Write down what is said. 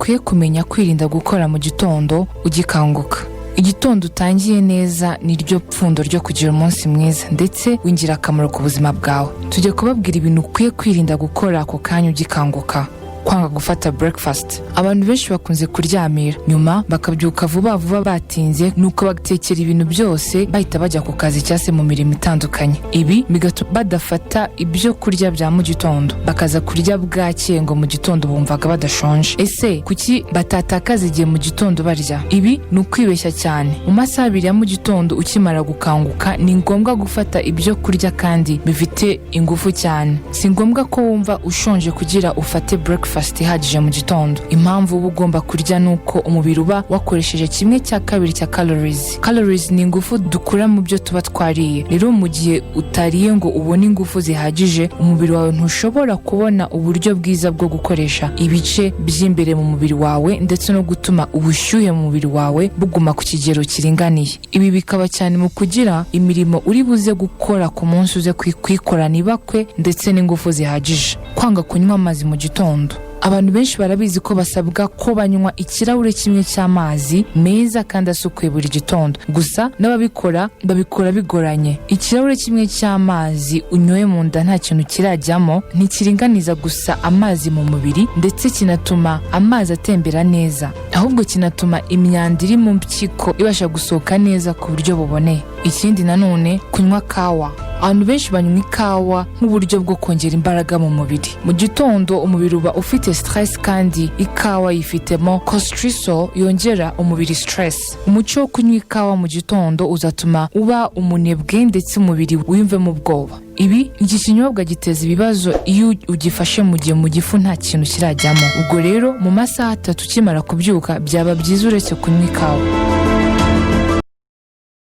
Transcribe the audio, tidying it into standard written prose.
Ukwiye kumenya kwirinda gukora mu gitondo ugikanguka. Igitondo utangiye neza ni ryo pfundo ryo kugira umunsi mwiza ndetse w'ingirakamaro ku buzima bwawe. Tujya kubabwira ibintu ukwiye kwirinda gukora ako kanya ugikanguka. Kwanga gufata breakfast. Abantu benshi bakunze kuryamira, nyuma bakabyuka vuba vuba batinze, nuko bagatekera ibintu byose, bahita bajya ku kazi cyangwa se mu mirimo itandukanye. Ibi bigatuma badafata ibyo kurya bya mu gitondo, bakaza kurya bwakeye, ngo mu gitondo bumvaga badashonje. Ese kuki batatakaza igihe mu gitondo barya? Ibi ni ukwibeshya cyane. Mu masaha 2 ya mu gitondo ukimara gukanguka, ni ngombwa gufata ibyo kurya kandi bifite ingufu cyane. Si ngombwa ko wumva ushonje kugira ufate breakfast ihagije mu gitondo. Impamvu uba ugomba kurya ni uko umubiri uba wakoresheje kimwe cya kabiri cya calories. Calories ni ingufu dukura mu byo tuba twariye. Rero mu gihe utariye ngo ubone ingufu zihagije, umubiri wawe ntushobora kubona uburyo bwiza bwo gukoresha ibice by'imbere mu mubiri wawe, ndetse no gutuma ubushyuhe mu mubiri wawe buguma ku kigero kiringaniye. Ibi bikaba cyane mu kugira imirimo uri buze gukora ku munsi uze kuyikorana ibakwe ndetse n'ingufu zihagije. Kwanga kunywa amazi mu gitondo. Abantu benshi barabizi ko basabwa ko banywa ikirahure kimwe cy'amazi meza kandi asukuye buri gitondo. Gusa n'ababikora babikora bigoranye. Ikirahure kimwe cy'amazi unyoye mu nda nta kintu kirajyamo ntikiringaniza gusa amazi mu mubiri, ndetse kinatuma amazi atembera neza, ahubwo kinatuma imyanda iri mu mpyiko ibasha gusohoka neza ku buryo buboneye. Ikindi nanone, kunywa kawa. Abantu benshi banywa ikawa nk'uburyo bwo kongera imbaraga mu mubiri. Mu gitondo umubiri uba ufite stress, kandi ikawa yifitemo cortisol yongera umubiri stress. Umuco wo kunywa ikawa mu gitondo uzatuma uba umunebwe, ndetse umubiri wiyumvemo ubwoba. Iki kinyobwa giteza ibibazo iyo ugifashe mu gihe mu gifu nta kintu kirajyamo. Ubwo rero mu masaha 3 ukimara kubyuka, byaba byiza uretse kunywa ikawa.